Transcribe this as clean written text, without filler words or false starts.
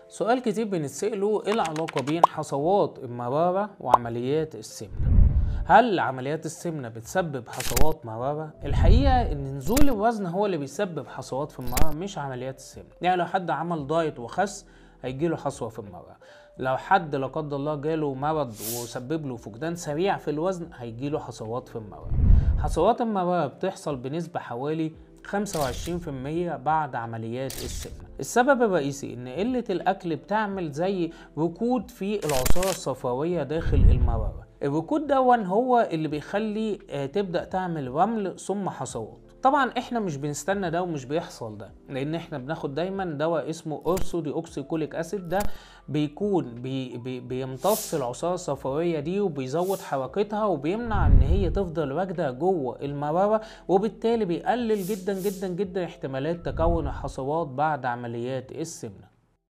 سؤال كتير بنتسأله: ايه العلاقة بين حصوات المرارة وعمليات السمنة؟ هل عمليات السمنة بتسبب حصوات مرارة؟ الحقيقة ان نزول الوزن هو اللي بيسبب حصوات في المرارة، مش عمليات السمنة. يعني لو حد عمل دايت وخس هيجيله حصوة في المرارة، لو حد لا قدر الله جاله مرض وسبب له فقدان سريع في الوزن هيجيله حصوات في المرارة. حصوات المرارة بتحصل بنسبة حوالي 25% بعد عمليات السمنة. السبب الرئيسي ان قلة الاكل بتعمل زي ركود في العصارة الصفراوية داخل المرارة. الركود دون هو اللي بيخلي تبدأ تعمل رمل ثم حصوات. طبعا احنا مش بنستنى ده ومش بيحصل ده، لان احنا بناخد دايما دواء اسمه ursodeoxycholic acid. ده بيكون بي بي بيمتص العصاره الصفراويه دي وبيزود حركتها وبيمنع ان هي تفضل راكده جوه المرارة، وبالتالي بيقلل جدا جدا جدا احتمالات تكون الحصوات بعد عمليات السمنة.